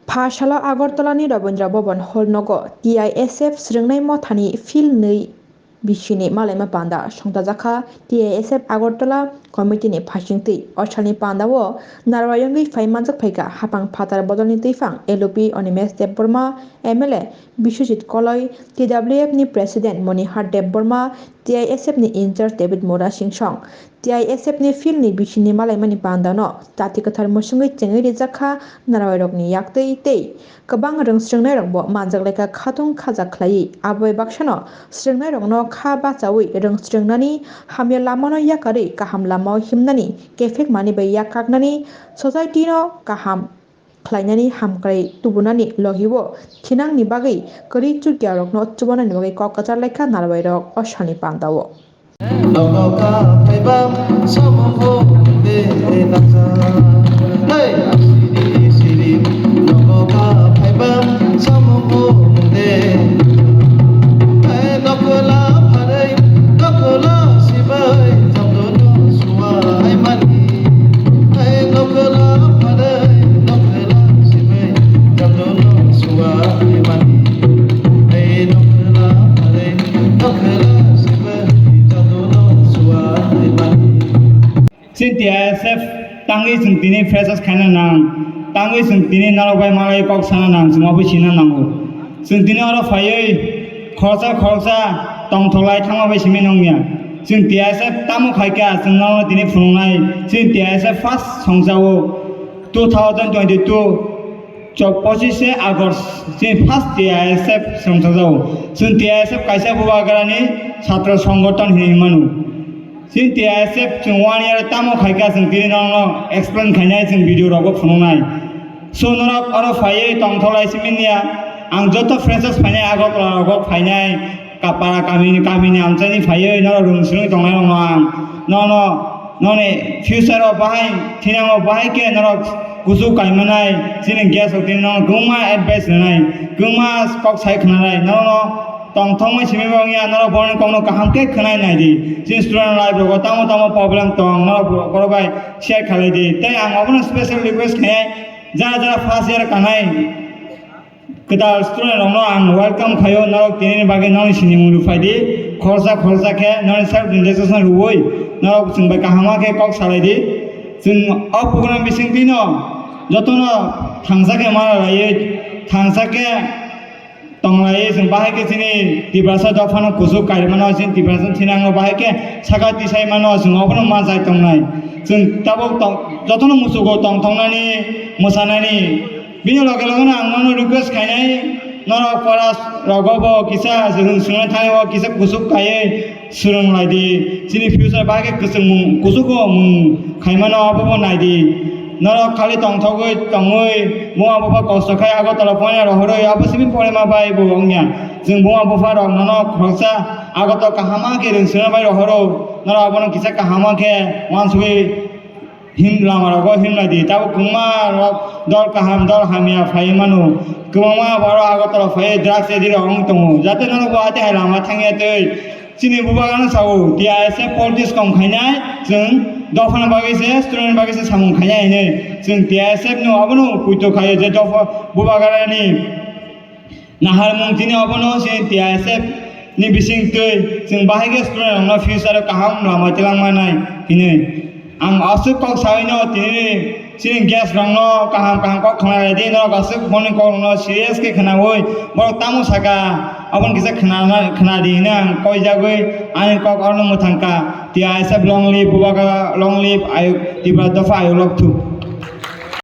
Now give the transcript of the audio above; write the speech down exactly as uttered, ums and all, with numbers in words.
Pha salo Agartala ni Rabindra Bhavan Hall nogo T I S F swrwngnai mothani field nwi bisini malaima panda songchajakha T I S F Agartala committee ni phasingtwi. O salni panda o narwai wngwi phai manjak phaikha hapang phatar bodolni twiphang L O P Animesh Debbarma, M L A Biswajit Koloi, T W F ni President Monihar Debbarma, T I S F ni in-charge David Murasing song. T I S F ni field ni bisini malaimani panda no jati kwthar mwswngwi chengwi rijak kha narwai rokni yaktwi tei kwbang rwng swrwngnai rok bo manjak lekha khatung khajak khlaiwi. Abo bai baksa no swrwngnai rok no kha bachaui rwng swrwngnani, hamya lama no yakarwi kaham lama o himnani, kephek mani bai yak kaknani, society no kaham khlainani, hamkrai tubunani logi o thinangni bagwi kwrwi chukya rok no chubanani bagwi kok kwchar lekha narwai rok o salni panda o. Nogo ka phaiba samung bo de nangsa. Hey, asiri siri, nogo ka phaiba samung bo de. Hey, nokla pharai, nokla sibai, jamdo no suwa ai mani. Hey, nokla pharai, nokla sibai, jamdo no suwa ai mani. Hey, nokla pharai, nokla sibai, jamdo no suwa ai mani. Chini T I S F tangwi chwng tini freshers khaina nang, tangwi chwng tini norok bai malai kok sana nang, chwng obo sina nango. Chwng tini oro phaiwi khoroksa khoroksa tongthok lai thangma bai simi nongya. Chwng T I S F tamo khaikha, chwng norokno tini phunuknai. Chini T I S F first songchao two thousand twenty-two chok pochishe August chini first T I S F songchajago. Chwng T I S F kaisa bubagrani chhatro songgothon hinwi mano. Chini T I S F chwng one year tamo khaikha, chwng tini norokno explain khainai, chwng video rogo phunuknai. So norok oro phaiwi tongthok lai simi niya, ang joto freshers phainai, Agartala rogo phainai, Kapara kamini, kamini amchaini phaiwi norok rwng swrwngwi tongnai rokno ang nono, noni future o bahai thinango bahai khe norok kuchuk kaimanai, chini guest rok tini norok kwbangma advice rwnai, kwbangma kok sai khwnanai, norokno tongthokmai simi bo wngya, norok borokni kokno kaham khe khwnai nai di. Chini student life rogo tamo tamo problem tong, norok borok bai share khalai di. Tei ang obono special request khainai, jara jara first year kanai kwtal student rokno ang welcome khaio, norok tini bagwi noni sinimung rw phai di, khoroksa khoroksa khe noni self introduction rwui norok chwng bai kaham khe kok salai di. Chwng o program bisingtwi no jotono thangsa khe mara laiwi, thangsa khe tonglai, chwng bahai khe chini Tiprasa dophano kuchuk kaimano, chini Tiprasa thinango bahai khe saka tisai mano, chwng obono ma jai tongnai. Chwng tabuk tong-, jotono muchugo tongthoknani, mwsanani. Bini loge loge no ang nono request khainai, norok para rogo bo kisa chwng swngna thani o kisa kuchuk kaiwi swrwng lai di. Chini future bahai khe kwchwng mung, kuchugo mung khaimano, abo bo nai di. Norok khali tongthogwi tongwi, buma bupha kosto khai Agartala phaina rohorwi, abo simi porima bai bo wngya. Chwng buma bupha rok nono khoroksa Agartala kaham khe rwng swrwngna bai rohoro, norok abono kisa kaham khe uansugwi him lama rogo him lai di. Tabuk kwbangma rok dol kaham, dol hamya phai mano. Kwbangma borok Agartala phai drugs addict rok wng tongo. Jate norok bo ate hai lama thangya tei Chini bubagrano sao, T I S F politics kom khainai, chwng dophani bagwi se, student bagwi se samung khainai hinwi. Chwng T I S F no abono puito khaio je dopha bubagrani naharmung, chini obono se T I S F ni bising twi chwng bahai khe student rokno future o kaham lama twlangma nai hinwi. Ang aswk kok saui no tini chini guest rok no kaham kaham kok khna lai di, norok aswk boni kok rok no serious khe khnaui borok tamo saka aboni kisa khna, khna di hinwi ang koi jagwi ani kok oro no mwthang kha. T I S F long live, Bubagra long live, ayuk Tipra dopha ayuk lok thu.